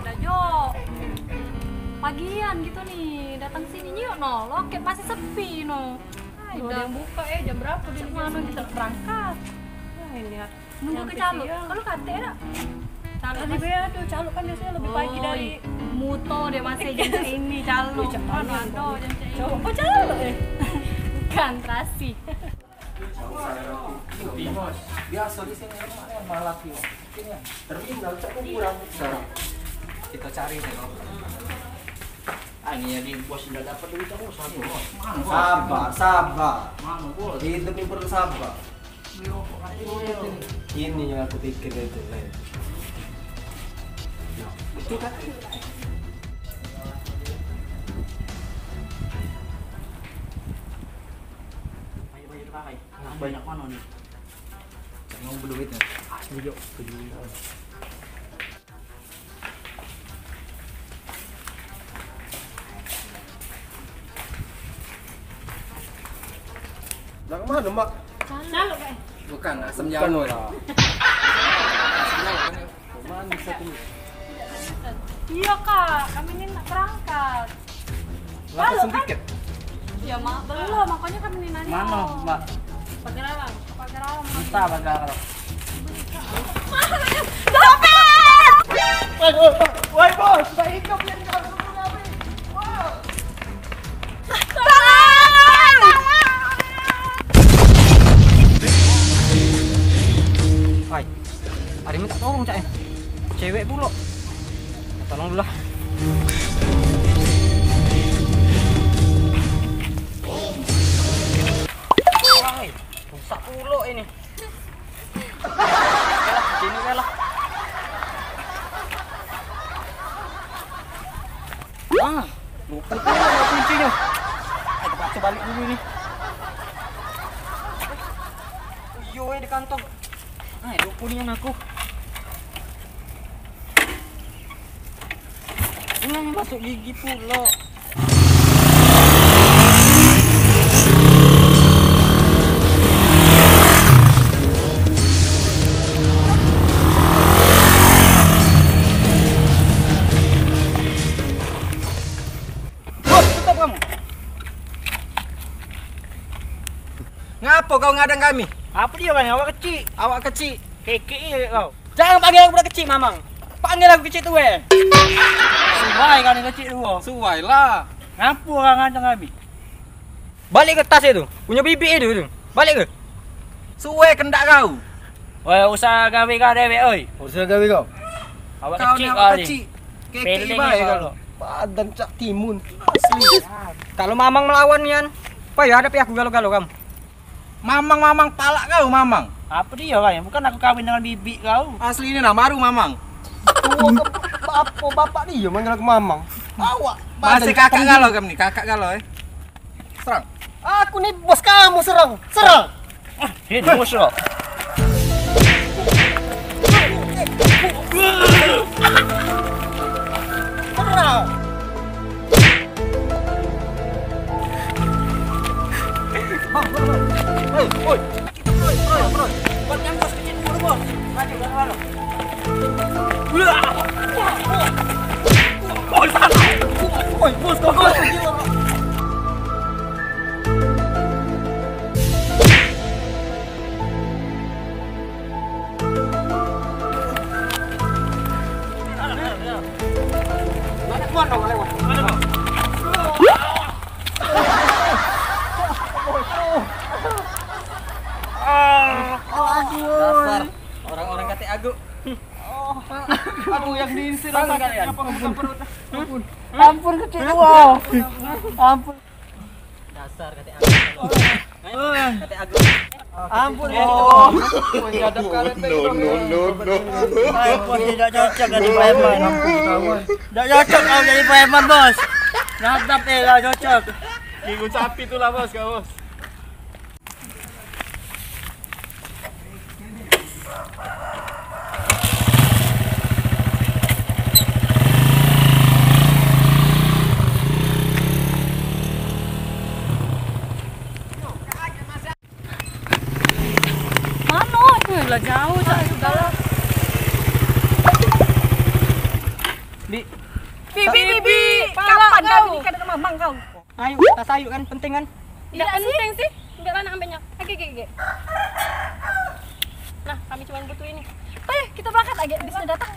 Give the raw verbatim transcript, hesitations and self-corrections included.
Dah jo. Pagian gitu nih, datang sini nyuk no, loket masih sepi no. Ai, dah. Ada yang buka, eh, jam berapa dia? Cak mano kita nak berangkat? Wah, ini nunggu ke Caluk. Kalau kate dak? Caluk. Tadi be ado Caluk kan biasanya lebih pagi dari. Muto dia masih jam ini Caluk. Mana ada jam ini. Caluk, oh, Caluk, eh. Bukan, terasi. Biasa di sini, malah, malah, terminal cak kuburan sekarang. Kita cari nih, Bos. Ah, ini jadi bos ndak dapat duit terus, aku, Bos. Mana, Bos? Sabar, sabar. Mana, Bos? Hidup ini perlu sabar. Ini yang aku pikir itu, Len. Nah, itu kan. Banyak, banyak, banyak mana nih? Jangan belum itu. Asli, Jok. Nak ke mana, Mak? Caluk, eh. Bukan, asam jawa. Bukan lah. Asam jawa kan, ya? Manis satu. Iya, Kak. Kami ini nak berangkat. Langsung tiket. Ya, Mak. Belum, makanya kami ini nanya. Mana, Mbak? Pagar Alam. Pagar Alam. Entah Pagar Alam. Woi, woi, woi, bos, baik kau yang kau. Hai, ada minta tolong, Cak, eh. Cewek pulok. Tolong dulu lah. Hai, rusak pulok ini. Yalah, sini lah. Ah, lupa tu ada kuncinya. Ayo, kita balik dulu ni. Iyo, eh, di kantong. Ah, lupa ni yang aku. Ini masuk gigi pula. Bos, tutup kamu. Ngapo kau ngadang kami? Apa dia kan? Awak kecil. Awak kecil. Kekek kau. Jangan panggil aku budak kecik, Mamang. Panggil aku kecik tuwe. Suwai kau ni kecik tuwe. Suwai lah. Ngapo orang ngancam kami? Balik ke tas itu. Punyo bibik itu, itu. Balik ke. Suwe kendak kau. Weh, usah gawe kau dewek, oi. Usah gawe kau. Awak kecik kau ni. Kekek bae kau. Badan cak timun. Asli. Kalau Mamang melawan nian, payo hadapi aku galo-galo kamu. Mamang, mamang, palak kau, mamang. Apa dia, Ray? Bukan aku kawin dengan bibik kau. Asli ini nah, maru mamang. Tuo ke apo bapak dia manggil aku mamang? Awak. Masih kakak galo kamu ni, kakak galo, eh. Serang. Aku ni bos kamu, serang. Serang. Ah, ini bos lo. Serang. Bang, bang, bang. Hei, oi. Bro, bro, bro. Buat nyangkut kecil dulu, Bos. Maju, maju, maju. Wah. Bos, bos, bos, bos. Dasar orang-orang katek aguk. Aduh, yang diisi. Ampun, kecil gua. Ampun. Dasar katek aguk. Katek aguk. Ampun, ya. Oh. No, no, no, no. Ai, bos, tidak cocok jadi preman. Tidak cocok kau jadi preman, bos. Nadap, eh, tidak cocok. Minggu sapi tu lah, bos, kau, bos. Mano itu lah jauh cak itu dalam. Bi. Bibi, bibi, kapan kau nikah dengan mamang kau? Ayo, tas ayo kan, penting kan? Tidak penting sih. Ambil lah, nak ambilnya. Oke, oke, oke. Nah, kami cuma butuh ini. Ayo, kita berangkat lagi, bisnya datang.